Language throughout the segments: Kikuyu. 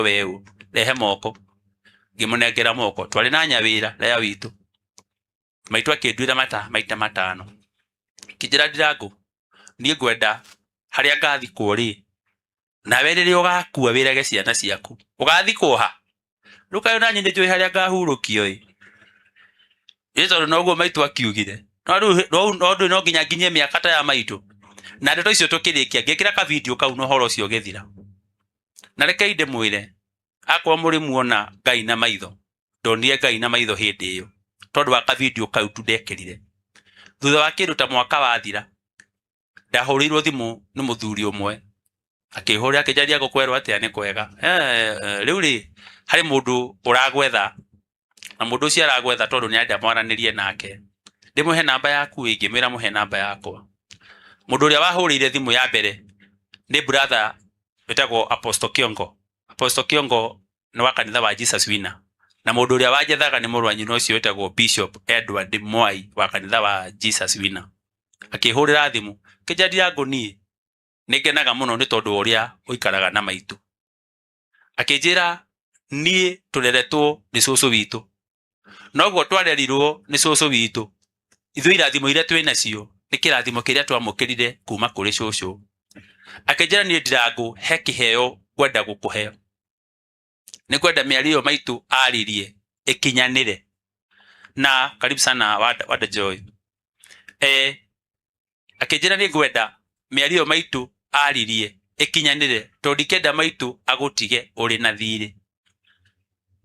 Weũ rehe moko. Ngĩmũnengera moko. Twarĩ na nyawĩra raya witũ. Maitũ akĩnduĩra mata maita matano. Akĩnjĩra, "Ndirangũ, niĩ ngwenda harĩa ngathikwo rĩ, nawe rĩrĩa ũgakua wĩrage ciana ciaku ũgathikwo ha." Rĩu kaĩ ona niĩ nĩ njũĩ harĩa ngahurũkio ĩ? Ĩ tondũ noguo maitũ akiugire. No rĩu no ndũĩ no nginya nginyie mĩaka ta ya maitũ. Na ndeto icio tũkĩrĩkia, ngĩkĩra ka video kau na ũhoro ũcio ũgĩthira. Na rekei ndĩmwĩre, akorwo mũrĩ muona Ngai na maitho, ndonire Ngai na maitho hĩndĩ ĩyo tondũ wa kavideo kau tu ndekĩrire. Thutha wa kĩndũ ta mwaka wathira, ndahũrĩirwo thimũ nĩ mũthuri ũmwe, akĩhũrĩra akĩnjaria, "Gũkwerwo atĩa?" "Nĩ kwega." "Rĩu rĩ, harĩ mũndũ ũragwetha, na mũndũ ũcio aragwetha tondũ nĩ arenda mwaranĩrie nake. Ndĩmũhe namba yaku?" Ĩ, ngĩmwĩra mũhe namba yakwa. Mũndũ ũrĩa wahũrĩire thimũ ya mbere nĩ brother wĩtagwo Apostle Kiongo. Apostle Kiongo nĩ wa kanitha wa Jesus Winner, na mũndũ ũrĩa wanjethaga nĩ mũrũ wa nyina ũcio wĩtagwo Bishop Edward Mwai wa kanitha wa Jesus Winner. Akĩhũrĩra thimũ kĩnjandia ngũ, "Niĩ nĩ ngenaga mũno nĩ tondũ wa ũrĩa ũikaraga na maitũ." Akĩnjĩra, "Niĩ tũreretwo nĩ cũcũ witũ, noguo twarerirwo nĩ cũcũ witũ, ithuĩ irathimo iria twĩ nacio nĩ kĩrathimo kĩrĩa twamũkĩrire kuma kũrĩ cũcũ." Akĩnjĩra, "Niĩ Ndirangũ, he kĩheo ngwenda gũkũhe. Nĩ ngwenda mĩario ĩyo maitũ aririe ĩkinyanĩre." Na karibu sana Wanda Joy. Akĩnjĩra, "Nĩ ngwenda mĩario ĩyo maitũ aririe ĩkinyanĩre, tondũ ndikenda maitũ agũtige ũrĩ na thirĩ."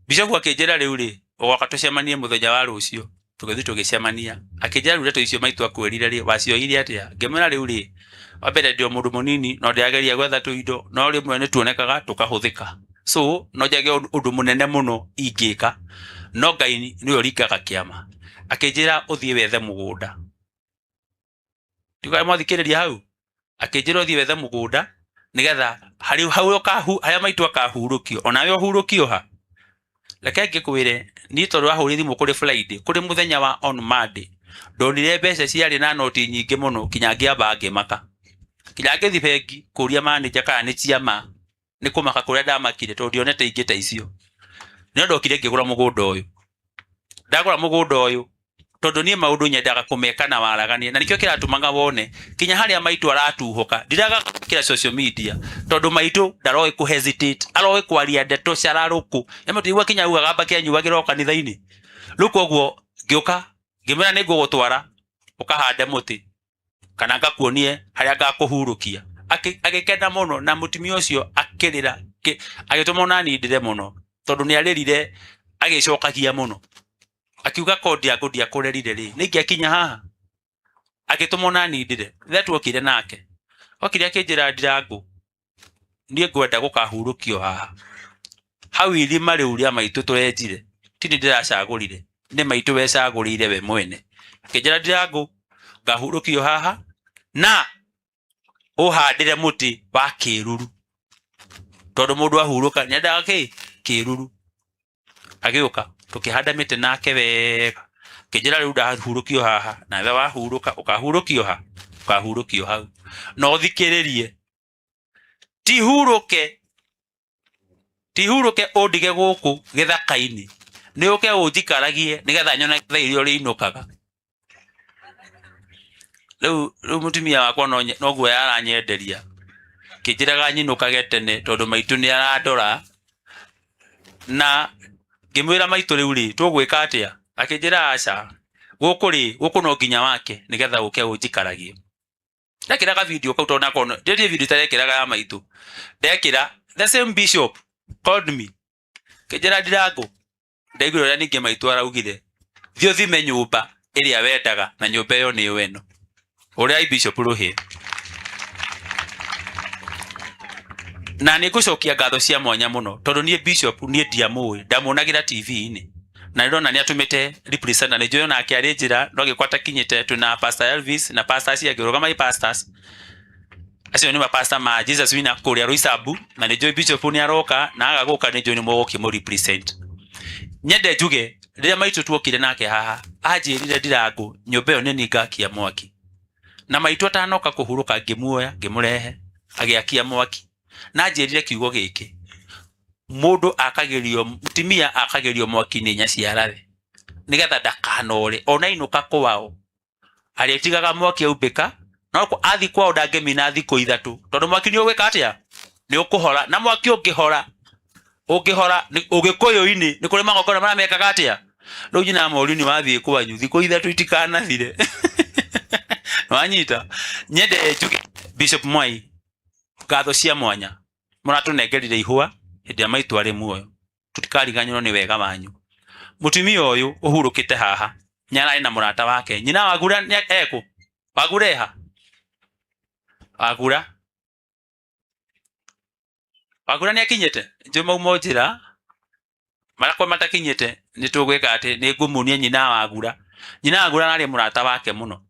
Bishop akĩnjĩra, "Rĩu rĩ, ũgoka tũcemanie mũthenya wa rũciũ." Tũgĩthiĩ tũgĩcemania. Akĩnjĩra, "Rĩu ndeto icio maitũ akwĩrire rĩ, wacioire atĩa?" Ngĩmwĩra, "Rĩu rĩ, wa mbere ndĩ o mũndũ mũnini, no ndĩrageria gwetha tũindo, no rĩmwe nĩ tuonekaga tũkahũthĩka, so no njage ũndũ mũnene mũno ingĩka, no Ngai nĩwe ũringaga kĩama." Akĩnjĩra, "Ũthiĩ wethe mũgũnda." Ndiũĩ mwathikĩrĩria hau. Akĩnjĩra, "Ũthiĩ wethe mũgũnda nĩgetha harĩ hau ũkahu harĩa maitũ akahurũkio, onawe ũhurũkio ha." Reke ngĩkwĩre, niĩ tondũ ahũrire thimũ kũrĩ Friday, kũrĩ mũthenya wa on Monday ndonire mbeca ciarĩ na noti nyingĩ mũno, kinya ngĩamba ngĩmaka, kinya ngĩthiĩ bengi kũria manager kana nĩ cia ma. Nĩ kũmaka kũrĩa ndamakire, tondũ ndionete ingĩ ta icio. Nĩ ndokire ngĩgũra mũgũnda ũyũ. Ndagũra mũgũnda ũyũ, tondũ niĩ maũndũ nyendaga kũmeka na waragania, na nĩkĩo kĩratũmaga wone kinya harĩa maitũ aratuhũka ndiraga kĩra social media, tondũ maitũ ndaroĩ kũ hesitate, aroĩ kwaria ndeto cararũkũ nĩmũtigua kinya augaga mbaki anyuagĩra o kanitha-inĩ. Rĩu koguo ngĩũka ngĩmwĩra, "Nĩ ngũgũtwara ũkahande mũtĩ kana ngakuonie harĩa ngakũhurũkia." Agĩkena mũno, na mũtumia ũcio akĩrĩra, agĩtũma ona niĩ ndĩre mũno, tondũ nĩ arĩrire agĩcokagia mũno, akiuga, "Ko ndiangũ ndiakũrerire rĩ, nĩ ingĩakinya haha?" Agĩtũma ona niĩ ndĩre. Rĩrĩa tuokire nake, okire akĩnjĩra, "Ndirangũ, niĩ ngwenda gũkahurũkio haha hau irima rĩu rĩa maitũ tũrenjire. Ti niĩ ndĩracagũrire, nĩ maitũ wecagũrĩire we mwene." Akĩnjĩra, "Ndirangũ, ngahurũkio haha na ũhandĩre mũtĩ wa kĩruru, tondũ mũndũ ahurũka nĩendaga kĩ kĩruru." Agĩũka tũkĩhanda mĩtĩ nake wega. Akĩnjĩra, "Rĩu ndahurũkio haha, nawe wahurũka ũkahurũkio ha ũkahurũkio hau, na ũthikĩrĩrie, ti hurũke, ti hurũke ũndige gũkũ gĩthaka-inĩ, nĩ ũke ũnjikaragie nĩgetha nyone thaa iria ũrĩinũkaga." Rĩu mũtumia wakwa noguo aranyenderia, kĩnjĩraga nyinũkage tene tondũ maitũ nĩ arandora. Na ngĩmwĩra, "Maitũ, rĩu rĩ, tũgwĩka atĩa?" Akĩnjĩra, "Aca, gũkũ rĩ, gũkũ no nginya wake nĩgetha ũke ũnjikaragie." Ndekĩra ka video kau, tondũ nako ndĩrie video itarekĩraga ya maitũ. Ndekĩra, the same bishop called me, kĩnjĩra, "Ndirangũ, ndaiguire ũrĩa ningĩ maitũ araugire, thiĩ ũthime nyũmba ĩrĩa wendaga, na nyũmba ĩyo nĩyo ĩno." Ũrĩa Bishop Rũhĩ, na nĩ ngũcokia ngatho cia mwanya mũno, tondũ niĩ bishop niĩ ndiamũĩ, ndamuonagĩra TV-inĩ, na nĩndona nĩ atũmĩte representative, nĩ njũĩ onake arĩ njĩra no gĩkwa takinyĩte. Twĩna Pastor Elvis na pastor acio angĩ, rũgamai pastors acio nĩ mapasta ma Jesus Winner kũrĩa Roysambu, na nĩ njũĩ bishop nĩ aroka, na aga gũka nĩ njũĩ nĩ mũgũkĩmũ represent. Nyende njuge, rĩrĩa maitũ tuokire nake haha, anjĩrire, "Ndirangũ, nyũmba ĩyo nĩ niĩ ngakia mwaki." Na maitũ atanoka kũhurũka, ngĩmuoya ngĩmũrehe, agĩakia mwaki, na anjĩrire kiugo gĩkĩ. Mũndũ akagĩrio, mũtumia akagĩrio mwaki nĩ nyaciarawe nĩgetha ndakanore ona inũka kwao arĩtigaga mwaki aumbĩka no athi kwao ndangĩmina thikũ 3 tondũ mwaki nĩ ũgwĩka atĩa? Nĩ ũkũhora. Na mwaki ũngĩhora, ũngĩhora ũgĩkũyũ-inĩ nĩ kũrĩ magongona marĩa mekaga atĩa? Rĩu nyina mori nĩ wathiĩ kwanyu thikũ 3 itikanathire. Wanyita? Nyende njuge Bishop Mwai, ngatho cia mwanya mũratũnengerire ihũa hĩndĩ ya maitũ arĩ muoyo, tũtikariganĩrwo nĩ wega wanyu. Mũtumia ũyũ ũhurũkĩte haha nĩ ararĩ na mũrata wake nyina Wagura nĩ ekũ? Wagura eha? Wagura, Wagura nĩ akinyĩte? Njũĩ mauma njĩra marakwa matakinyĩte, nĩ tũgwĩka atĩ nĩ ngũmuonia nyina Wagura. Nyina Wagura ararĩ mũrata wake mũno,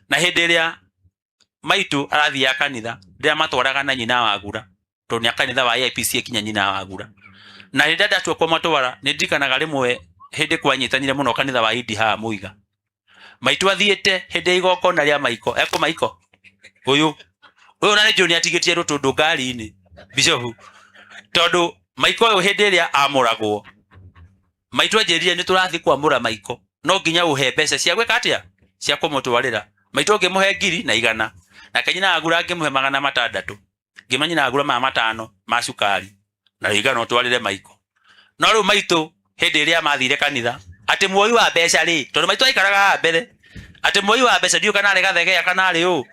na hĩndĩ ĩrĩa maitũ arathiaga kanitha ndĩramatwaraga na nyina Wagura tondũ nĩ a kanitha wa AIPC kinya nyina Wagura. Na rĩrĩa ndatua kũmatwara nĩ ndirikanaga rĩmwe hĩndĩ kwanyitanire mũno kanitha wa Indi haha Mũiga, maitũ athiĩte hĩndĩ ya igongona rĩa maiko, ekũ maiko ũyũ ũyũ, na nĩ njũĩ nĩ atigĩtie rũtũndũ ngari-inĩ bishofu, tondũ maiko ũyũ hĩndĩ ĩrĩa amũragwo maitũ anjĩrire nĩ tũrathiĩ kwamũra maiko, no nginya ũhe mbeca cia gwĩka atĩa, cia kũmũtwarĩra. Maitũ ngĩmũhe 1,100, nake nyina Wagura ngĩmũhe 600, ngĩma nyina Wagura 500 ma cukari na 100 ũtwarĩre maiko. No rĩu maitũ hĩndĩ ĩrĩa mathire kanitha atĩ muoi wa mbeca rĩ, tondũ maitũ aikaraga haha mbere, atĩ muoi wa mbeca ndiũĩ kana arĩ gathegea kana arĩ ũ,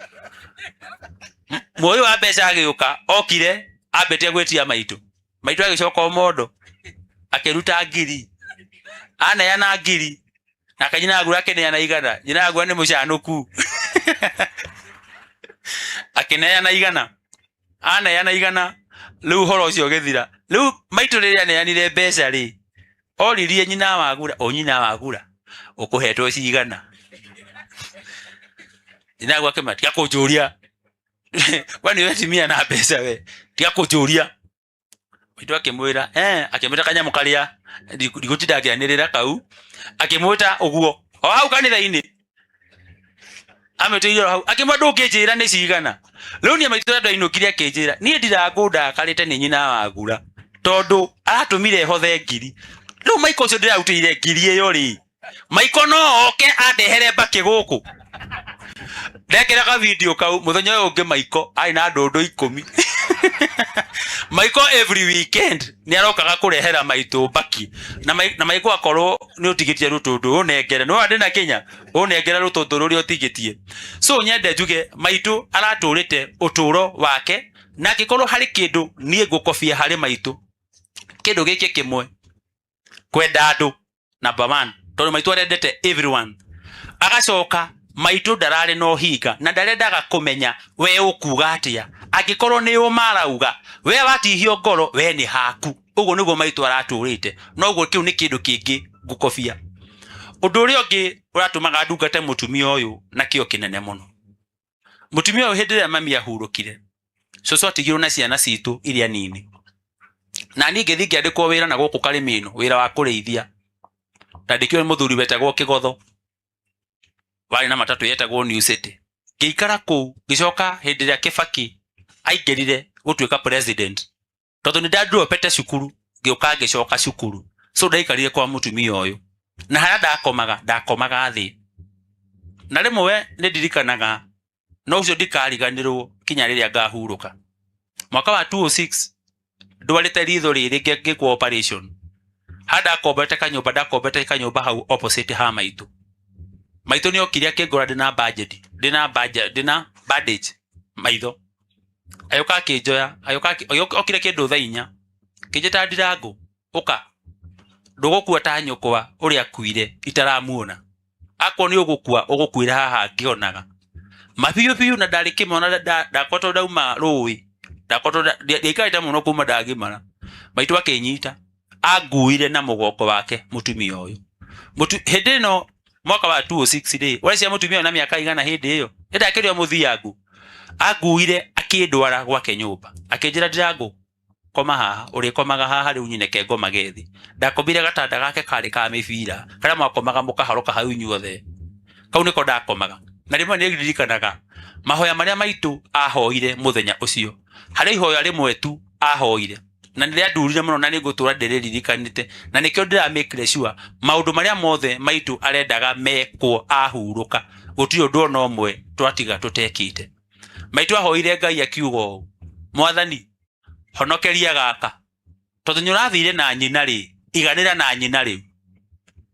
muoi wa mbeca agĩũka okire ambĩtie gwĩtia maitũ. Maitũ agĩcoka ũmondo akĩruta 1,000, aneana 1,000, nake nyina Wagura akĩneana 100. Nyina Wagura nĩ mũcanũku, akĩneana 100, aneana 100, rĩu ũhoro ũcio ũgĩthira. Rĩu maitũ rĩrĩa aneanire mbeca rĩ, oririe nyina Wagura, o nyina Wagura ũkũhetwo cigana? Nyina Wagura akĩmwĩra, tiga kũnjũria, we nĩwe timia na mbeca, we tiga kũnjũria. Maitũ akĩmwĩra, akĩmwĩta kanyamũ karĩa ndigũtinda ngĩanĩrĩra kau, akĩmwĩta ũguo o hau kanitha-inĩ, amwĩtĩire o hau, akĩmwĩra ndũngĩnjĩra nĩ cigana. Rĩu niĩ maitũ ũrĩa ndainũkire akĩnjĩra niĩ ndirangũ ndakarĩte nĩ nyina Wagura tondũ aratũmire hothe 1,000. Rĩu maiko ũcio ndĩrarutĩire 1,000 ĩyo rĩ, maiko no oke andehere mbakĩ gũkũ. Ndekĩra ka video kau mũthenya ũyũ ũngĩ maiko arĩ na ndũndũ 10. Maiko every weekend nĩ arokaga kũrehera maitũ mbaki, na maiko akorwo nĩ ũtigĩtie rũtũndũ ũnengere, nĩ wona ndĩna Kenya ũnengere rũtũndũ rũrĩa ũtigĩtie. So nyende njuge maitũ aratũrĩte ũtũro wake, na angĩkorwo harĩ kĩndũ niĩ ngũkobia harĩ maitũ, kĩndũ gĩkĩ kĩmwe, kwenda andũ number 1, tondũ maitũ arendete everyone. Agacoka maitũ ndararĩ na ũhinga na ndarendaga kũmenya we ũkuga atĩa, angĩkorwo nĩ ũmarauga we watihio ngoro we nĩ haku. Ũguo nĩguo maitũ aratũrĩte, noguo kĩu nĩ kĩndũ kĩngĩ ngũkobia. Ũndũ ũrĩa ũngĩ ũratũmaga ndungate mũtumia ũyũ na kĩo kĩnene mũno, mũtumia ũyũ hĩndĩ ĩrĩa mami ahurũkire, cũcũ atigirwo na ciana citũ iria nini, na niĩ ngĩthiĩ ngĩandĩkwo wĩra na gũkũ Karĩmĩno, wĩra wa kũrĩithia. Ndandĩkirwo nĩ mũthuri wetagwo Kĩgotho, warĩ na matatũ yetagwo New City. Ngĩikara kũu, ngĩcoka hĩndĩ ĩrĩa Kibaki aingĩrire gũtuĩka president, tondũ nĩ ndandropete cukuru, ngĩũka ngĩcoka cukuru. So ndaikarire kwa mũtumia ũyũ, na harĩa ndakomaga, ndakomaga thĩ. Na rĩmwe nĩ ndirikanaga, no ũcio ndikariganĩrwo kinya rĩrĩa ngahurũka. Mwaka wa 2006 ndwarĩte ritho rĩrĩ ngĩkwo operation, ha ndakombete kanyũmba, ndakombete kanyũmba hau opposite ha maitũ. Maitũ nĩ okire akĩngora ndĩna budget, ndĩna budget, ndĩna bandage maitho, agĩũka akĩnjoya, agĩũka okire kĩndũ thaa 4, kĩnjĩta Ndirangũ, ũka ndũgũkua ta nyũkwa ũrĩa akuire itaramuona, akorwo nĩ ũgũkua ũgũkuĩra haha ngĩonaga mabiũ biũ. Na ndarĩ kĩmwana, ndakoretwo ndauma rũĩ, ndakoretwo ndiaikarĩte mũno kuma ndagimara. Maitũ akĩnyita anguire na mũgongo wake mũtumia ũyũ. Hĩndĩ ĩno mwaka wa 2006 rĩ, ũrecia mũtumia ũyũ na mĩaka igana hĩndĩ ĩyo nĩndakĩrĩ o mũthiangu, anguire akĩndwara gwake nyũmba, akĩnjĩra Ndirangũ, koma haha, ũrĩkomaga haha rĩu nyineke ngomage thĩ. Ndakomire gatanda gake karĩ ka mĩbira karĩa mwakomaga mũkaharũka hau inyuothe, kau nĩko ndakomaga. Na rĩmwe nĩ ndirikanaga mahoya marĩa maitũ ahoire mũthenya ũcio, harĩ ihoya rĩmwe tu ahoire. Na nĩ rĩandurire mũno na nĩ ngũtũra ndĩrĩririkanĩte, na nĩkĩo ndĩramĩkire sure maũndũ marĩa mothe maitũ arendaga mekwo ahurũka, gũtirĩ ũndũ ona ũmwe twatiga tũtekĩte. Maitũ ahoire Ngai akiuga ũũ, Mwathani, honokeria gaka, tondũ nĩ ũrathire na nyina rĩ, iganĩra na nyina rĩu,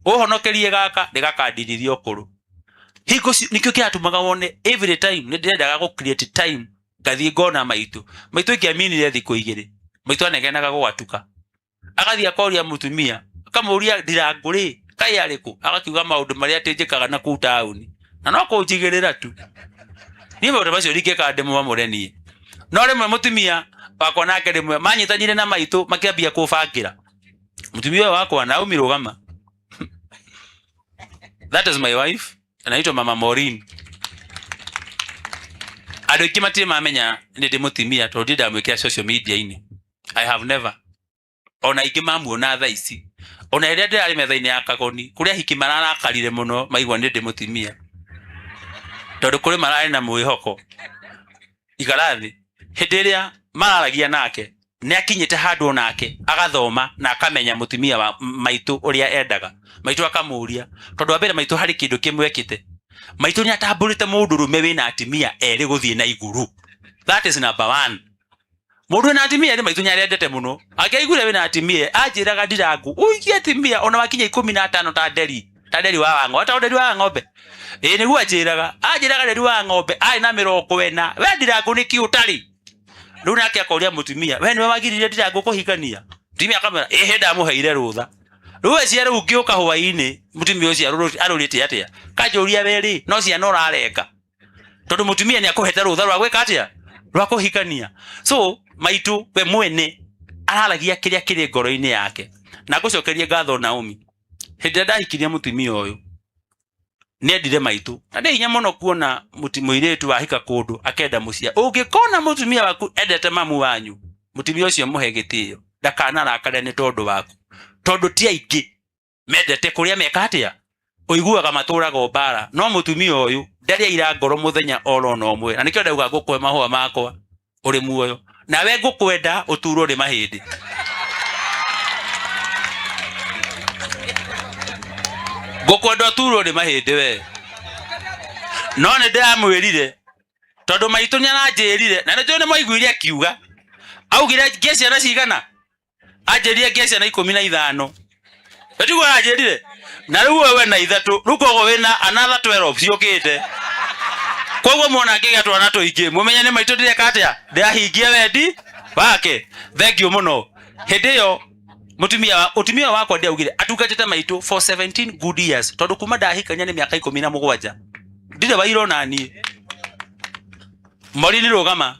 ũhonokerie gaka nĩgakandirithia ũkũrũ. Hingo nĩkĩo kĩratũmaga wone every time nĩ ndĩrendaga gũ create time ngathiĩ ngona maitũ. Maitũ ingĩaminire thikũ igĩrĩ, maitũ anegenaga gwatuka, agathiĩ akoria mũtumia, akamũria ndirangũ rĩ kaĩ arĩkũ, agakiuga maũndũ marĩa atĩ njĩkaga na kũu taũni, na no kũnjigĩrĩra tu. Niĩ maũndũ macio ndingĩkaga ndĩmwamũre niĩ. No rĩmwe mũtumia wakwa nake rĩmwe manyitanire na maitũ makĩambia kũbangĩra mũtumia ũyũ wakwa. Naomi, rũgama. That is my wife, anaitwa Mama Maureen. Andũ aingĩ matirĩ mamenya nĩ ndĩ mũtumia tondũ ndirĩ ndamwĩkĩra social media-inĩ. I have never. Ona aingĩ mamuona thaa ici, ona rĩrĩa ndĩrarĩ metha-inĩ ya kagoni, kũrĩ ahiki mararakarire mũno maigua nĩ ndĩ mũtumia, tondũ kũrĩ mararĩ na mwĩhoko. Ikara thĩ. Hĩndĩ ĩrĩa mararagia nake, nĩ akinyĩte handũ onake agathoma na akamenya mũtumia wa maitũ ũrĩa endaga. Maitũ akamũria, tondũ wa mbere maitũ harĩ kĩndũ kĩmwe ekĩte. Maitũ nĩ atambũrĩte mũndũrũme wĩna atimia erĩ gũthiĩ na igũrũ. That is number one. Mũndũ wĩna atimia erĩ maitũ nĩ arendete mũno. Angĩaiguire wĩna atimia, anjĩraga, "Ndirangu, ũikie atimia ona wakinya 15 ta nderi, ta nderi wa ng'ombe, ta nderi wa ng'ombe." Ĩĩ, nĩguo anjĩraga. Anjĩraga nderi wa ng'ombe arĩ na 40, we Ndirangu nĩkĩ ũtarĩ? Rĩu nake akoria mũtumia, "We nĩwe wagiririe Ndirangu kũhikania?" Mũtumia akamwĩra, "Ĩhĩ, ndamũheire rũtha." Rĩu we rĩu ngĩũka hwaĩ-inĩ, mũtumia ũcio arũrĩte atĩa? Kanjũria, "We rĩ, no ciana ũrarenga?" Tondũ mũtumia nĩ akũhete rũtha rwa gwĩka atĩa? Rwa kũhikania. So maitũ we mwene araragia kĩrĩa kĩrĩ ngoro-inĩ yake. Na ngũcokerie ngatho Naomi, hĩndĩ ĩrĩa ndahikirie mũtumia ũyũ, nĩendire maitũ, na nĩ hinya mũno kuona mũirĩtu wahika kũndũ akenda mũcia. Ũngĩkona mũtumia waku endete mamu wanyu, mũtumia ũcio mũhe gĩtĩo, ndakanarakare nĩ tondũ waku, tondũ ti aingĩ mendete kũrĩa meka atĩa, ũiguaga matũraga mbara. No mũtumia ũyũ ndarĩ aira ngoro mũthenya oro na ũmwe, na nĩkĩo ndauga ngũkũhe mahũa makwa ũrĩ muoyo, nawe ngũkwenda ũturwo nĩ mahĩndĩ. Ngũkwenda ũturwo nĩ mahĩndĩ we. No nĩ ndĩramwĩrire, tondũ maitũ nĩ aranjĩrire, na nĩnjũĩ nĩ mwaiguire akiuga, augire ngĩe ciana cigana. Anjĩrire ngĩe ciana 15. Tiguo aranjĩrire? Na rĩu we na ithatũ, rĩu koguo wĩna another 12 ciũkĩte. Koguo mwona ngĩgĩa twana tũingĩ, mũmenye nĩ maitũ ndĩreka atĩa, ndĩrahingia wendi wake. Thank you mũno. Hĩndĩ ĩyo mũtumia wakwa ndiaugire atungatĩte maitũ for 17 good years, tondũ kuma ndahikania nĩ mĩaka 17, ndirĩ wairwo na niĩ. Maureen, rũgama.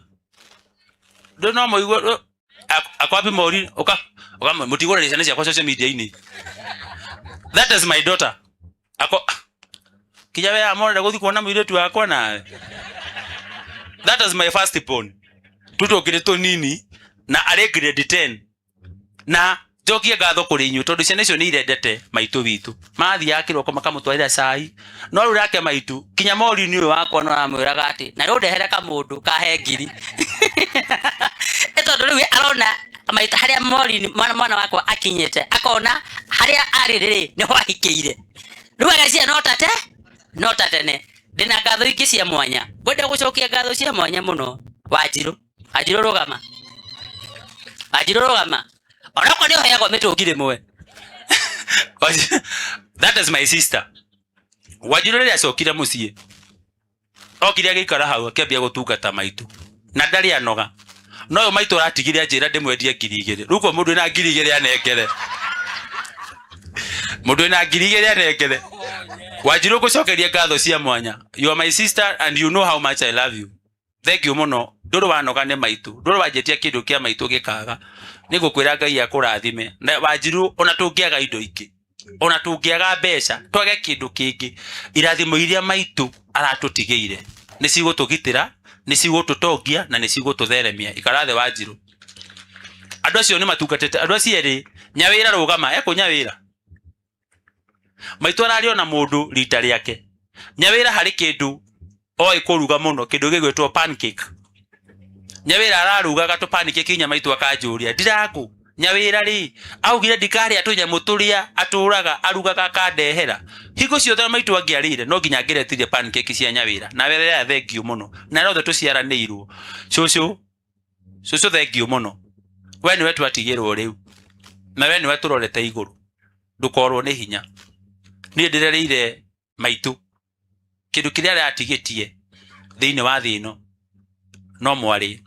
Ndũ no mũigue akwapi Maureen? Uka uka, mũtigũrĩria ciana ciakwa social media-inĩ. That is my daughter. Ako kinya we amorera gũthiĩ kuona mũirĩtu wakwa nawe. That is my first born, tũtũngĩrĩ tũnini na arĩ grade 10. Na njokie ngatho kũrĩ inyuĩ, tondũ ciana icio nĩ irendete maitũ witũ, marathiaga kĩroko makamũtwarĩra cai. No rĩu nake maitũ kinya Maureen ũyũ wakwa no aramwĩraga atĩ na rĩu ndehere kamũndũ kahe ngiri, ĩ tondũ rĩu arona maita harĩa Maureen mwana wakwa akinyĩte, akona harĩa arĩ rĩrĩ nĩho ahikĩire. Rĩu ageciria no ta tene. Ndĩna ngatho ingĩ cia mwanya, ngwenda gũcokia ngatho cia mwanya mũno. Wanjirũ, Wanjirũ, rũgama. Wanjirũ, rũgama, onokorwo nĩ ũheagwo mĩtũngi rĩmwe. That is my sister Wanjirũ. Rĩrĩa acokire mũciĩ, okire agĩikara hau, akĩambia gũtungata maitũ na ndarĩ anoga. No ũyũ maitũ aratigire anjĩra ndĩmwendie 2000. Rĩu kwa mũndũ wĩna 2000 anengere, mũndũ wĩna 2000 anengere. Wanjirũ, ngũcokeria ngatho cia mwanya. You are my sister and you know how much I love you. Thank you mũno. Ndũrĩ wanoga nĩ maitũ, ndũrĩ wanjĩtia kĩndũ kĩa maitũ gĩkaga. Nĩ ngũkwĩra Ngai akũrathime. Na Wanjirũ, ona tũngĩaga indo ingĩ, ona tũngĩaga mbeca, twage kĩndũ kĩngĩ, irathimo iria maitũ aratũtigĩire nĩ cigũtũgitĩra, nĩ cigũtũtongia na nĩ cigũtũtheremia. Ikara thĩ, Wanjirũ. Andũ acio nĩ matungatĩte, andũ acio erĩ. Nyawĩra, rũgama. Ekũ Nyawĩra? Maitũ ararĩ ona mũndũ rita rĩake. Nyawĩra harĩ kĩndũ oĩ kũruga mũno, kĩndũ gĩgwĩtwo pancake. Nyawira ararugaga tũpanike kinya maitũ akanjũria ndirangu Nyawira rĩ augire ndikarĩa tũnyamũ tũrĩa atũraga arugaga akandehera hingo ciothe maitũ angĩarĩire no nginya angĩretirie pancake cia Nyawira na were thengiũ mũno na rothe tũciaranĩirwo cũcũ cũcũ thengiũ mũno we nĩwe twatigĩrwo rĩu na we nĩwe tũrorete igũrũ ndũkorwo nĩ hinya niĩ ndĩrereire maitũ kĩndũ kĩrĩa aratigĩtie thĩinĩ wa thĩ ĩno no mwarĩ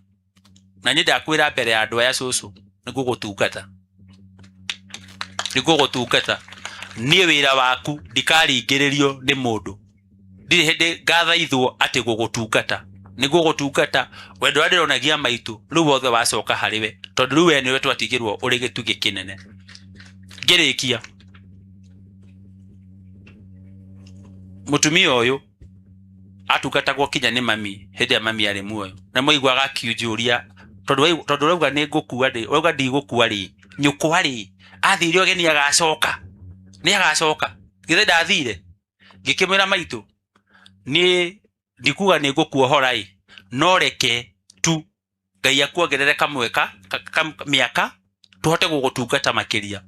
na niĩ ndakwĩra mbere ya andũ aya cũcũ nĩngũgũtungata nĩngũgũtungata niĩ wĩra waku ndikaringĩrĩrio nĩ mũndũ ndirĩ hĩndĩ ngathaithwo atĩ gũgũtungata nĩngũgũtungata wendo ũrĩa ndĩronagia maitũ rĩu wothe wacoka harĩ we tondũ rĩu we nĩwe twatigĩrwo ũrĩ gĩtugĩ kĩnene. Ngĩrĩkia mũtumia ũyũ atungatagwo kinya nĩ mami hĩndĩ ĩrĩa mami arĩ muoyo na mwaiguaga akiunjũria tondũ ũrauga nĩ ngũkua rĩ ũrauga ndigũkua rĩ nyũkwa rĩ athire ũgeni agacoka nĩ agacoka githĩ ndathire ngĩkĩmwĩra maitũ niĩ ndikuga nĩ ngũkuohora ĩ no reke tu Ngai akuongerere kamweka mĩaka tũhote gũgũtungata makĩria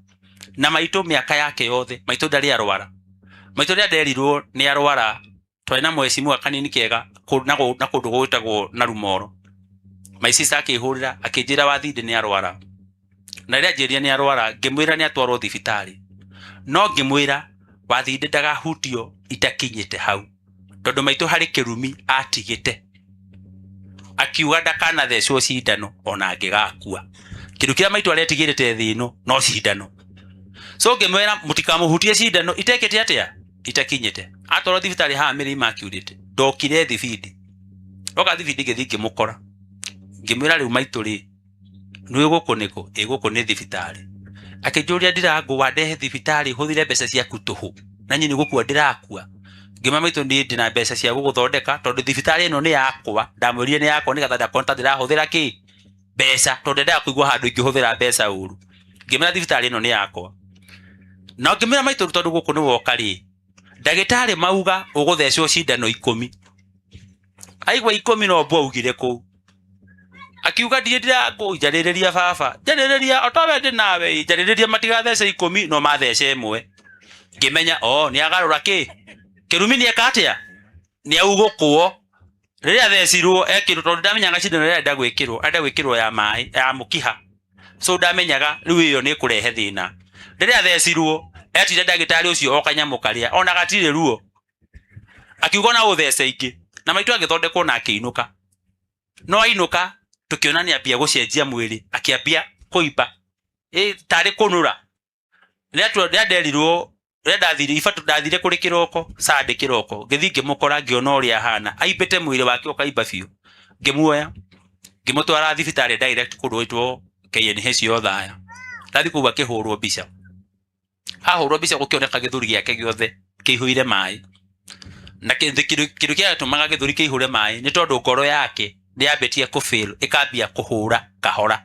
na maitũ mĩaka yake yothe maitũ ndarĩ arwara maitũ rĩrĩa nderirwo nĩ arwara twarĩ na mwecimu kanini kega na kũndũ gwĩtagwo na Rumoro my sister akĩhũrĩra akĩnjĩra Wathindi nĩ arwara na rĩrĩa anjĩrire nĩ arwara ngĩmwĩra nĩ atwarwo thibitarĩ no ngĩmwĩra Wathindi ndagahutio itakinyĩte hau tondũ maitũ harĩ kĩrumi atigĩte akiuga ndakanathecwo cindano ona angĩgakua kĩndũ kĩrĩa maitũ aretigĩrĩte thĩ ĩno no cindano so ngĩmwĩra mũtikamũhutie cindano itekĩte atĩa itakinyĩte atwarwo thibitarĩ haha Mary Immaculate ndokire thibindi ndoka thibindi ngĩthiĩ ngĩmũkora ngĩmwĩra rĩu maitũ rĩ nĩ gũkũ nĩkũ ĩ gũkũ nĩ thibitarĩ akĩnjũria ndirangu wandehe thibitarĩ hũthĩre mbeca ciaku tũhũ na niĩ nĩ gũkua ndĩrakua ngĩmwĩra maitũ niĩ ndĩna mbeca cia gũgũthondeka tondũ thibitarĩ ĩno nĩ yakwa ndamwĩrire nĩ yakwa nĩgetha ndakona ta ndĩrahũthĩra kĩ mbeca tondũ ndendaga kũigua handũ ingĩhũthĩra mbeca ũru ngĩmwĩra thibitarĩ ĩno nĩ yakwa na ngĩmwĩra maitũ tondũ gũkũ nĩ woka rĩ ndagĩtarĩ mauga ũgũthecwo cindano 10 aigua 10 no mbwa augire kũu akiuga ndiĩ ndirangu njarĩrĩria baba njarĩrĩria o tawe ndĩ nawe njarĩrĩria matigathece 10 no mathece 1 ngĩmenya o nĩ agarũra kĩ kĩrumi nĩ eka atĩa nĩ augũkwo rĩrĩa athecirwo ekĩrwo tondũ ndamenyaga cindano ĩrĩa arenda gwĩkĩrwo arenda gwĩkĩrwo ya maĩ ya mũkiha so ndamenyaga rĩu ĩyo nĩ ĩkũrehe thĩna rĩrĩa athecirwo etire ndagĩtarĩ ũcio o kanyamũ karĩa ona gatirĩ ruo akiuga ona ũthece ingĩ na maitũ agĩthondekwo na akĩinũka no ainũka tũkĩona nĩ ambia gũcenjia mwĩrĩ akĩambia kũimba tarĩ kũnũra rĩrĩa nderirwo rĩrĩa ndathire ibatu ndathire kũrĩ kĩroko Sunday kĩroko ngĩthiĩ ngĩmũkora ngĩona ũrĩa ahana aimbĩte mwĩrĩ wake ũkaimba biũ ngĩmuoya ngĩmũtwara thibitarĩ direct kũndũ gwĩtwo KNH Othaya ndathiĩ kũu akĩhũrwo mbica ahũrwo mbica gũkĩoneka gĩthũri gĩake gĩothe kĩihũire maĩ na kĩndũ kĩrĩa gĩthũri kĩihũre maĩ nĩ tondũ ngoro yake nĩ yambĩtie kũfail ĩkambia kũhũra kahora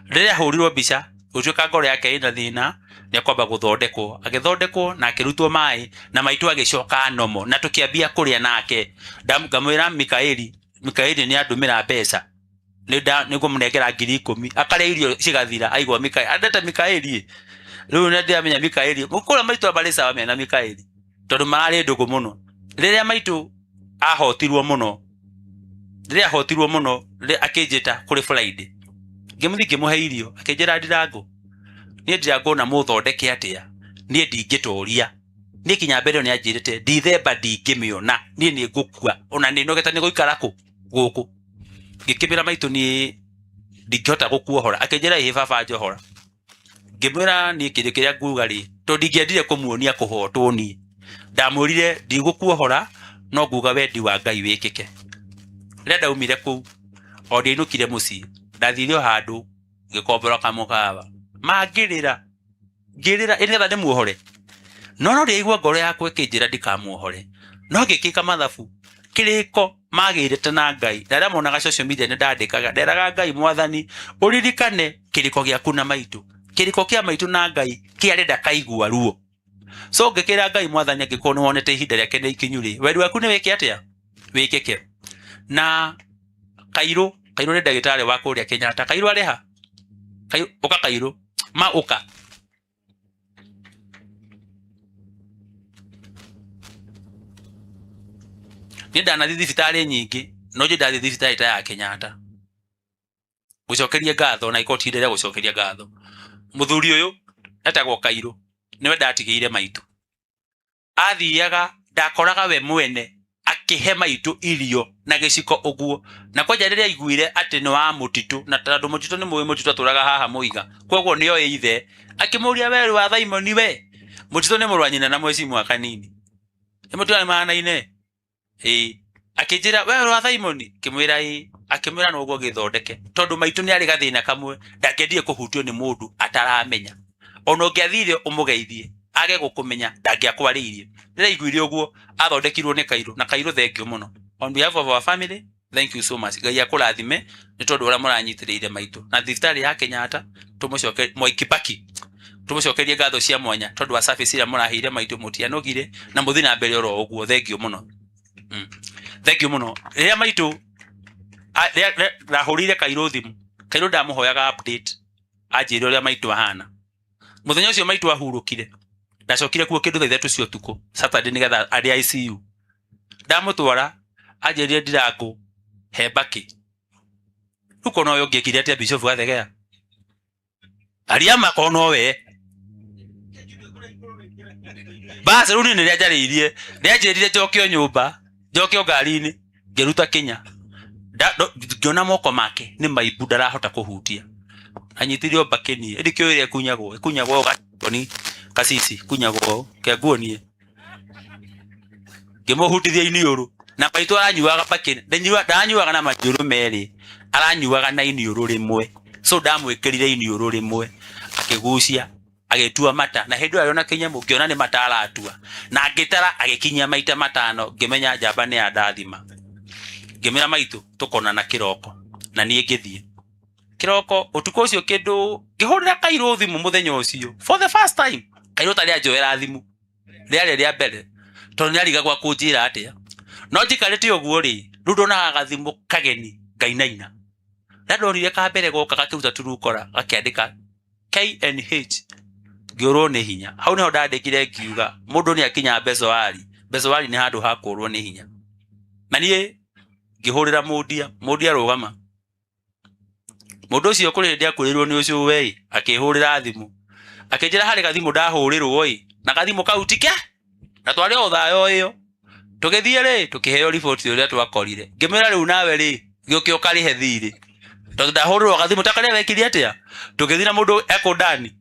rĩrĩa ahũrirwo mbica gũtuĩka ngoro yake ĩna thĩna nĩ akwamba gũthondekwo agĩthondekwo na akĩrutwo maĩ na maitũ agĩcoka nomo na tũkĩambia kũrĩa nake ngamwĩra Mikaeli Mikaeli nĩ andũmĩra mbeca nĩ ngũmũnengera 10,000 akarĩa irio cigathira aigua Mikaeli andete Mikaeli rĩu nĩ ndĩramenya Mikaeli kũrĩa maitũ abarĩ sawa mena Mikaeli tondũ mararĩ ndũgũ mũno rĩrĩa maitũ ahotirwo mũno rĩrĩa ahotirwo mũno akĩnjĩta kũrĩ Friday ngĩmũthiĩ ngĩmũhe irio akĩnjĩra ndirangu niĩ ndirangu na mũthondeke atĩa niĩ ndingĩtoria niĩ kinya mbere ĩyo nĩ anjĩrĩte ndithemba ndingĩmĩona niĩ nĩ ngũkua ona nĩ nogete nĩ gũikara kũ gũkũ ngĩkĩmĩra maitũ niĩ ndingĩhota gũkuohora akĩnjĩra ĩhĩ baba njohora ngĩmwĩra niĩ kĩndũ kĩrĩa nguga rĩ tondũ ndingĩendire kũmuonia kũhotwo niĩ ndamwĩrire ndigũkuohora no nguga wendi wa Ngai wĩkĩke rĩrĩa ndaumire kũu o ndiainũkire mũciĩ ndathire o handũ ngĩkombora kamũkawa mangĩrĩra ngĩrĩra nĩgetha ndĩmuohore no no ndĩaigua ngoro yakwa ĩkĩnjĩra ndikamuohore no ngĩkĩka mathabu kĩrĩko magĩrĩte na Ngai na arĩa monaga social media nĩ ndandĩkaga nderaga Ngai mwathani ũririkane kĩrĩko gĩaku na maitũ kĩrĩko kĩa maitũ na Ngai kĩarĩ ndakaigua ruo so ngĩkĩra Ngai mwathani angĩkorwo nĩ wonete ihinda rĩake nĩ ikinyu rĩ wendi waku nĩ wĩke atĩa wĩkĩke na Kairũ Kairũ nĩ ndagĩtarĩ wa kũrĩa Kenyatta. Kairũ arĩ ha? Kairũ ũka, Kairũ ma ũka. Niĩ ndanathiĩ thibitarĩ nyingĩ, no njũĩ ndathiĩ thibitarĩ ta ya Kenyatta. Ngũcokerie ngatho na ikorwo ti ihinda rĩa gũcokeria ngatho. Mũthuri ũyũ etagwo Kairũ, nĩwe ndatigĩire maitũ. Athiaga ndakoraga we mwene akĩhe maitũ irio na gĩciko ũguo, na kwanja rĩrĩa aiguire atĩ nĩ wa mũtitũ, na tondũ mũtitũ nĩ mũĩ mũtitũ atũraga haha mũiga, koguo nĩoĩ ithe, akĩmũria we wa Thaimoni we, mũtitũ nĩ mũrũ wa nyina na mwecimu kanini, nĩ mũtitũ nĩ mahanaine ĩĩ. Akĩnjĩra we wa Thaimoni, ngĩmwĩra ĩĩ, akĩmwĩra noguo gĩthondeke, tondũ maitũ nĩ arĩ gathĩna kamwe, ndangĩendire kũhutio nĩ mũndũ ataramenya, ona ũngĩathire ũmũgeithie age gũkũmenya ndangĩakwarĩirie. Rĩrĩa aiguire ũguo athondekirwo nĩ Kairũ, na Kairũ thank you mũno on behalf of our family, thank you so much. Ngai akũrathime nĩ tondũ ũrĩa mũranyitĩrĩire maitũ na thibitarĩ ya Kenyatta. Tũmũcoke Mwai Kibaki, tũmũcokerie ngatho cia mwanya tondũ wa service ĩrĩa mũraheire maitũ, mũtianogire na mũthiĩ na mbere oro ũguo. Thank you mũno. Thank you mũno. Rĩrĩa maitũ ndahũrĩire Kairũ thimũ, Kairũ ndamũhoyaga update, anjĩre ũrĩa maitũ ahana. Mũthenya ũcio maitũ ahurũkire, ndacokire kuo kĩndũ thaa 3 cia ũtukũ Saturday, nĩgetha arĩ ICU. Ndamũtwara anjĩrire ndirangũ he mbakĩ. Rĩu kona ũyũ ũngĩekire atĩa? Bishop Gathegea aria ma nowe bas. Rĩu niĩ nĩrĩa njarĩirie, rĩanjĩrire njokio nyũmba, njokio ngari-inĩ, ngĩruta kinya. Ngĩona moko make nĩ maimbu, ndarahota kũhutia. Anyitire o mbakĩ niĩ ĩndĩ kĩũĩ ĩrĩa ĩkunyagwo ĩkunyagwo ũgani kacici kunyagwo ũũ, kenguonie. Ngĩmũhutithia iniũrũ na maitũ aranyuaga mbakĩ, ndaranyuaga na maniũrũ merĩ, aranyuaga na iniũrũ rĩmwe. So ndamwĩkĩrire iniũrũ rĩmwe, akĩgucia, agĩtua mata, na hĩndĩ ĩyo arĩ ona kĩnyamũ, ngĩona nĩ mata aratua, na ngĩtara agĩkinyia maita 5, ngĩmenya njamba nĩ yandathima. Ngĩmĩra maitũ tũkonana kĩroko, na niĩ ngĩthiĩ kĩroko. Ũtukũ ũcio kĩndũ ngĩhũrĩra Kairũ thimũ mũthenya ũcio for the first time. Kairũ tarĩ anjoera thimũ rĩarĩ rĩa mbere, tondũ nĩ arigagwo kũnjĩra atĩa. No njikarĩte ũguo rĩ, rĩu ndonaga gathimũ kageni ngainaina. Rĩrĩa ndonire ka mbere goka gakĩruta turukora gakĩandĩka KNH, ngĩũrwo nĩ hinya. Hau nĩho ndandĩkire ngiuga mũndũ nĩ akinya Bezoari. Bezoari nĩ handũ ha kũũrwo nĩ hinya. Na niĩ ngĩhũrĩra mũndia, mũndia rũgama. Mũndũ ũcio kũrĩ hĩndĩ akuĩrĩirwo nĩ ũcũwe ĩ, akĩhũrĩra thimũ akĩnjĩra harĩ gathimũ ndahũrĩrwo ĩ, na gathimũ kau tike na twarĩ o thayo ĩyo. Tũgĩthiĩ rĩ, tũkĩheo riboti ũrĩa twakorire. Ngĩmwĩra rĩu nawe rĩ, gĩũke ũkarĩhe thirĩ, tondũ ndahũrĩrwo gathimũ ta karĩa wekire atĩa. Tũgĩthiĩ na mũndũ ekũndani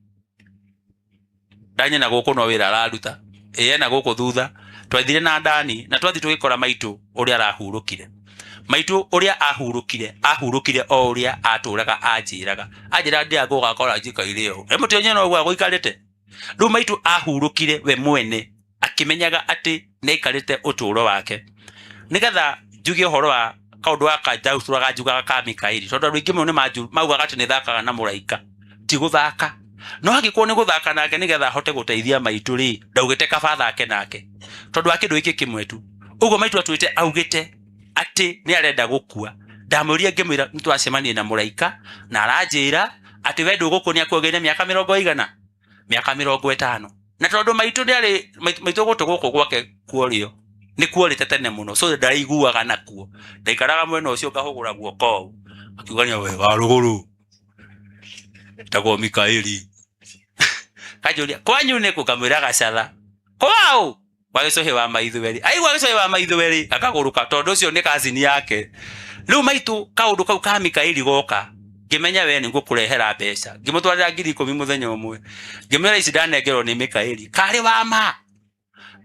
ndanye na gũkũ no wĩra araruta ĩ ena gũkũ thutha. Twathire na ndani na twathiĩ tũgĩkora maitũ ũrĩa arahurũkire. Maitũ ũrĩa ahurũkire, ahurũkire o ũrĩa atũraga anjĩraga, anjĩraga ndĩra gũgakora njikaire ũũ ĩ mũtĩ nyona ũguo agũikarĩte. Rĩu maitũ ahurũkire we mwene akĩmenyaga atĩ nĩ aikarĩte ũtũũro wake. Nĩgetha njuge ũhoro wa kaũndũ gaka ndatũraga njugaga ka Mikaeli, tondũ andũ aingĩ mũno nĩ maugaga atĩ nĩ thakaga na mũraika. Ti gũthaka, no angĩkorwo nĩ gũthaka nake nĩgetha ahote gũteithia maitũ rĩ, ndaugĩte kaba thake nake, tondũ wa kĩndũ gĩkĩ kĩmwe tu. Ũguo maitũ atwĩte augĩte atĩ nĩ arenda gũkua, ndamwĩrire ngĩmwĩra nĩ twacemania na mũraika na aranjĩra atĩ we ndũgũkũ nĩ akuongereire mĩaka mĩrongo igana, mĩaka 50. Na tondũ maitũ nĩ arĩ maitũ gũtũ gũkũ gwake kuorĩo nĩ kuorĩte tene mũno, so ndaiguaga nakuo. Ndaikaraga mwena ũcio ngahũgũra guoko ũũ, akiuga nĩ we wa rũgũrũ tagwo Mikaeli. Kanjũria kwanyu nĩ kũ? Ngamwĩra Gacatha. Kwaũ? Kwa gĩcũhĩ wa maithweri. Aigua gĩcũhĩ wa maithweri akagũrũka, tondũ ũcio nĩ kazini yake. Rĩu maitũ kaũndũ kau ka Mikaeli goka, ngĩmenya we nĩ ngũkũrehera mbeca. Ngĩmũtwarĩra 10,000 mũthenya ũmwe, ngĩmwĩra ici ndanengerwo nĩ Mikaeli karĩ wa ma.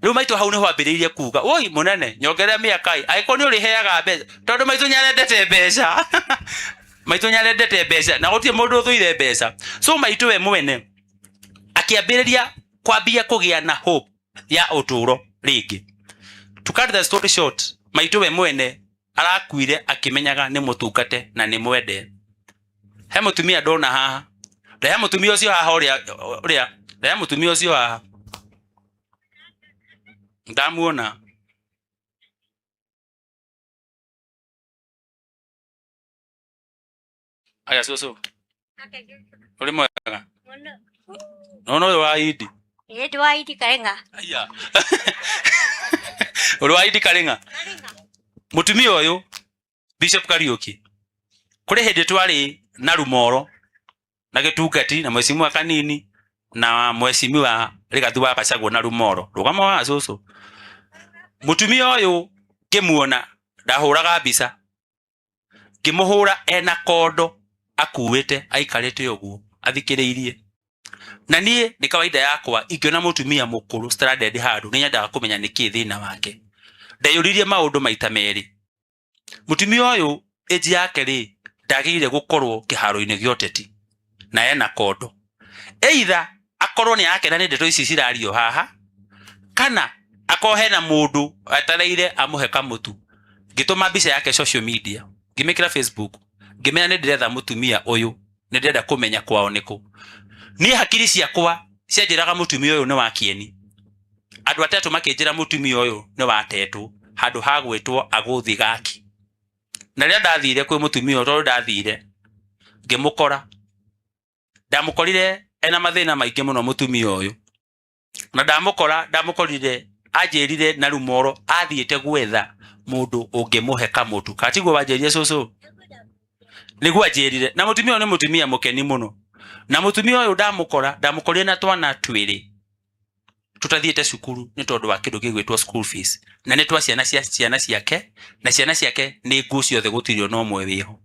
Rĩu maitũ hau nĩho ambĩrĩirie kuga woi mũnene nyongerera mĩaka ĩ, angĩkorwo nĩ ũrĩheaga mbeca, tondũ maitũ nĩarendete mbeca. Maitũ nĩarendete mbeca na gũtirĩ mũndũ ũthũire mbeca. So maitũ we mwene akĩambĩrĩria kwambia kũgĩa na hope ya ũtũũro rĩngĩ. To cut the story short, maitũ we mwene arakuire akĩmenyaga nĩ mũtungate na nĩ mwende. He mũtumia ndona haha, rehe mũtumia ũcio haha, ũrĩa ũrĩa, rehe mũtumia ũcio haha, ndamuona. Aya cũcũ, ũrĩ mwega? Nona ũyũ wa Idi. Ĩ ndĩ wa Idi Karenga. Aya. Ũrĩ wa Idi Karenga. Mũtumia ũyũ Bishop Kariuki kũrĩ hĩndĩ twarĩ na rumoro na gĩtungati na mwecimiwa kanini na mwecimiwa Rigathi wa Gachagua na rumoro rũgama wa cũcũ. Mũtumia ũyũ ngĩmuona ndahũraga mbica, ngĩmũhũra ena kondo akuĩte aikarĩte ũguo athikĩrĩirie. Na niĩ nĩ kawaida yakwa ingĩona mũtumia mũkũrũ stranded handũ nĩ nyendaga kũmenya nĩkĩ thĩna wake. Ndeyũririe maũndũ maita merĩ. Mũtumia ũyũ age yake rĩ ndagĩrĩire gũkorwo kĩharo-inĩ gĩa ũteti na ena kondo. Either akorwo nĩ arakena nĩ ndeto ici cirario haha, kana akorwo hena mũndũ etereire amũhe kamũtu. Ngĩtũma mbica yake social media, ngĩmĩkĩra Facebook, ngĩmenya nĩ ndĩretha mũtumia ũyũ, nĩ ndĩrenda kũmenya kwao nĩkũ. Niĩ hakiri ciakwa cianjĩraga mũtumia ũyũ nĩ wa kĩeni. Andũ atatũ makĩnjĩra mũtumia ũyũ nĩ wa tetũ handũ ha gwĩtwo agũthi gaki. Na rĩrĩa ndathire kwĩ mũtumia ũyũ, tondũ ndathire ngĩmũkora, ndamũkorire ena mathĩna maingĩ mũno mũtumia ũyũ. Na ndamũkora, ndamũkorire anjĩrire na rumoro athiĩte gwetha mũndũ ũngĩmũhe kamũtu. Kana tiguo wanjĩrire cũcũ? Nĩguo anjĩrire. Na mũtumia ũyũ nĩ mũtumia mũkeni mũno. Na mũtumia ũyũ ndamũkora, ndamũkorire na twana twĩrĩ tũtathiĩte cukuru nĩ tondũ wa kĩndũ gĩgwĩtwo school fees. Na nĩ twa ciana cia ciana ciake, na ciana ciake nĩ nguo ciothe gũtirĩ ona ũmwe wĩho.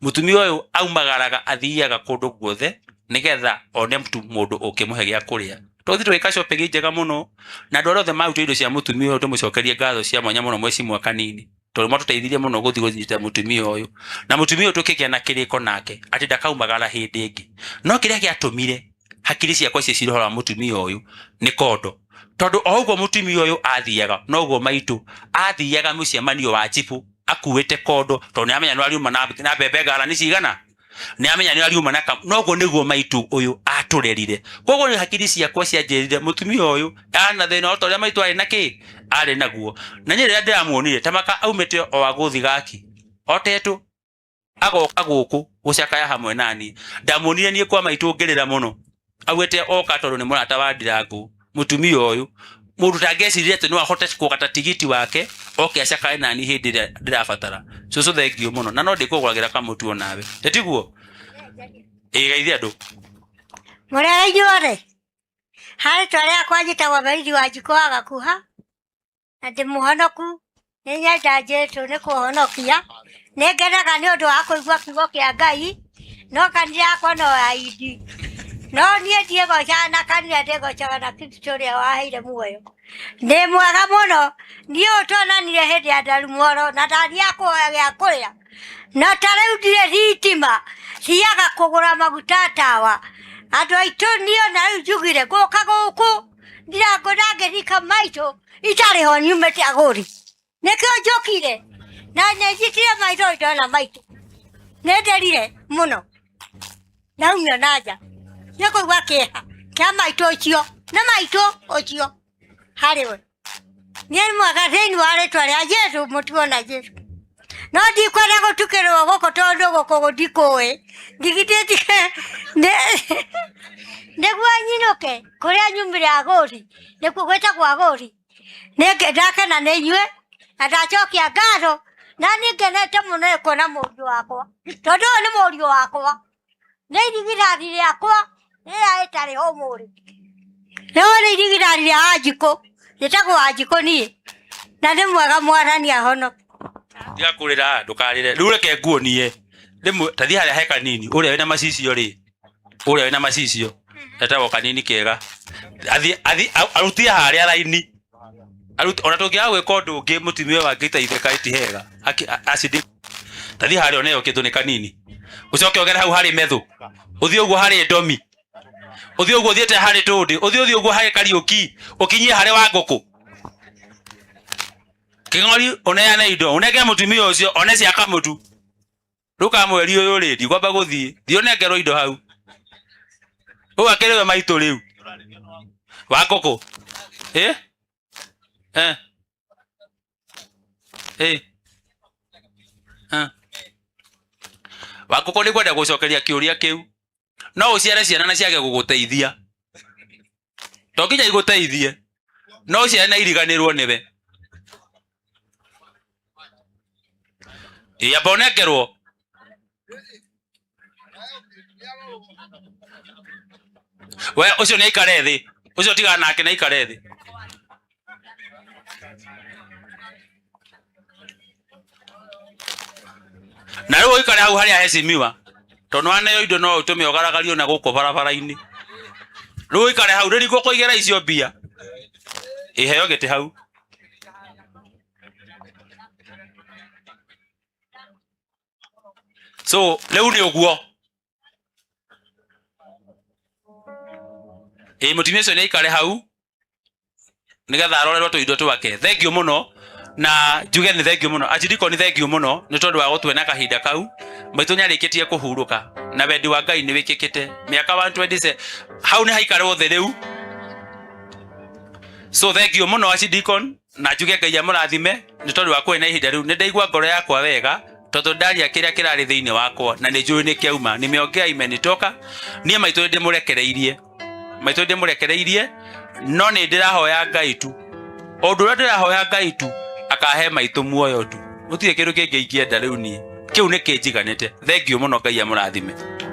Mũtumia ũyũ aumagaraga athiaga kũndũ guothe nĩgetha one tu mũndũ ũngĩmũhe gĩa kũrĩa. Tũthiĩ tũgĩka shopping njega mũno, na andũ arĩa othe marutire indo cia mũtumia ũyũ tũmũcokerie ngatho cia mwanya mũno mwecimwa kanini, tondũ matũteithirie mũno gũthiĩ gũnyita mũtumia ũyũ. Na mũtumia ũyũ tũkĩgĩa na kĩrĩko nake atĩ ndakaumagara hĩndĩ ĩngĩ. No kĩrĩa gĩatũmire hakiri ciakwa ciĩcire ũhoro wa mũtumia ũyũ nĩ kondo, tondũ o ũguo mũtumia ũyũ athiaga noguo maitũ athiaga mũcemanio wa chibu akuĩte kondo, tondũ nĩ amenya nĩ ariuma na mbembe ngarani cigana, nĩ amenya nĩ ariuma na noguo nĩguo maitũ ũyũ atũrerire. Koguo nĩ hakiri ciakwa cianjĩrire mũtumia ũyũ ana thĩna o ta ũrĩa maitũ arĩ na kĩ arĩ naguo. Na niĩ rĩrĩa ndĩramuonire ta maka aumĩte o agũthi gaki o tetũ agoka gũkũ gũcakaya hamwe nani, ndamuonire niĩ kwa maitũ ngĩrĩra mũno augĩte oka tondũ nĩ mũrata wa Ndirangu. Mũtumia ũyũ mũndũ tangĩecirire atĩ no ahote kũgata tigiti wake oke acakae nani hĩndĩ ĩrĩa ndĩrabatara. Cũcũ thengiũ mũno, na no ndĩkũgũragĩra kamũtu onawe, ĩtiguo? Ĩ geithia andũ. Mũrĩega inyuothe. Harĩ rĩtwa rĩakwa njĩtagwo Merithi wa Njikũ wa Gakuha, na ndĩ mũhonoku, nĩ nyenda Jesũ nĩ kũhonokia. Nĩ ngenaga nĩ ũndũ wa kũigua kiugo kĩa Ngai, no kanitha yakwa no ya Indi. No niĩ ndiĩgocaga na kanitha, ndĩgocaga na Kristo ũrĩa waheire muoyo. Nĩ mwega mũno, niĩ ũyũ tuonanire hĩndĩ ya Ndarumoro na ndathiaga kũhoya gĩa kũrĩa. Na ta rĩu ndirĩ thitima, thiaga kũgũra maguta tawa. Andũ aitũ niĩ ona rĩu njugire ngũka gũkũ ndirangũ ndangĩthika maitũ itarĩ ho nyumĩte agũri. Nĩkĩo njũkire na nĩ njitire maitho ndona maitũ. Nĩ nderire mũno ndaumio na nja nĩ kũigua kĩeha kĩa maitũ ũcio, nĩ maitũ ũcio harĩ we. Niĩ nĩ mwega thĩinĩ wa rĩtwa rĩa Jesũ, mũtuo na Jesũ. No ndikwenda gũtukĩrwo gũkũ tondũ gũkũ ndikũĩ, ndigithĩtie nĩguo nyinũke kũrĩa nyumire agũri, nĩkuo gwĩtagwo agũri. Ndakena nĩ inyuĩ na ndacokia ngatho, na nĩ ngenete mũno nĩ kuona mũriũ wakwa, tondũ ũyũ nĩ mũriũ wakwa, nĩ irigithathi rĩakwa rĩrĩa rĩtarĩ ho ũmũthĩ. Rĩu nĩ irigithathi rĩa Wanjikũ, njĩtagwo Wanjikũ niĩ, na nĩ mwega Mwathani ahonokie. Tiga kũrĩra, ndũkarĩre. Rĩu reke nguonie. Rĩmwe ta thiĩ harĩa he kanini, ũrĩa wĩna macicio rĩ, ũrĩa wĩna macicio etagwo kanini kega. Athiĩ athiĩ arutie harĩa raini. Arute ona tũngĩaga gwĩka ũndũ ũngĩ mũtumia ũyũ angĩteithĩka ti hega. Acidi ta thiĩ harĩa ũneo kĩndũ nĩ kanini. Ũcoke ũgere hau harĩ methu. Ũthiĩ ũguo harĩ ndomi. Ũthiĩ ũguo ũthiĩte harĩ tũndĩ. Ũthiĩ ũthiĩ ũguo harĩ Kariũki. Ũkinyie harĩ Wangũkũ. Kĩng'ori ũneane indo, ũnengere mũtumia ũcio one cia kamũtu. Rĩu ka mweri ũyũ rĩ, ndikwamba gũthiĩ. Thiĩ ũnengerwo indo hau. Ũyũ akĩrĩ we maitũ rĩu. Wangũkũ. Ĩ? Eh. Ĩ. Eh. Wakũkũ nĩ kwenda gũcokeria kĩũria kĩu. No ũciare ciana na ciage gũgũteithia. To nginya igũteithie. No ũciare na iriganĩrwo nĩwe. Ĩ amba ũnengerwo. We ũcio nĩ aikare thĩ. Ũcio tigana nake nĩ aikare thĩ. Na rĩu ũikare hau harĩa hecimiwa. Tondũ waneo indo no ũtũme ũgaragario na gũkũ barabara-inĩ. Rĩu ũikare hau rĩrĩ ngũkũigĩra icio mbia. Iheo gĩtĩ hau. So rĩu nĩ ũguo. Ĩ mũtumia ũcio nĩ aikare hau nĩgetha arorerwo tũindo twake. Thengiũ mũno na njuge nĩ thengiũ mũno Achidiko, nĩ thengiũ mũno nĩ tondũ wa gũtue na kahinda kau. Maitũ nĩ arĩkĩtie kũhurũka na wendi wa Ngai nĩ wĩkĩkĩte mĩaka 127 hau nĩ haikarwo thĩ rĩu. So thengiũ mũno Achidikon, na njuge Ngai amũrathime nĩ tondũ wa kũhe na ihinda rĩu. Nĩ ndaigua ngoro yakwa wega tondũ ndaria kĩrĩa kĩrarĩ thĩinĩ wakwa na nĩ njũĩ nĩ kĩauma. Nimeongea imenitoka. Niĩ maitũ nĩ ndĩmũrekereirie, maitũ nĩ ndĩmũrekereirie, no nĩ ndĩrahoya Ngai tu. Ũndũ ũrĩa ndĩrahoya Ngai tu, akahe maitũ muoyo tu. Gũtirĩ kĩndũ kĩngĩ ingĩenda rĩu niĩ, kĩu nĩ kĩnjiganĩte. Thengiũ mũno, Ngai amũrathime.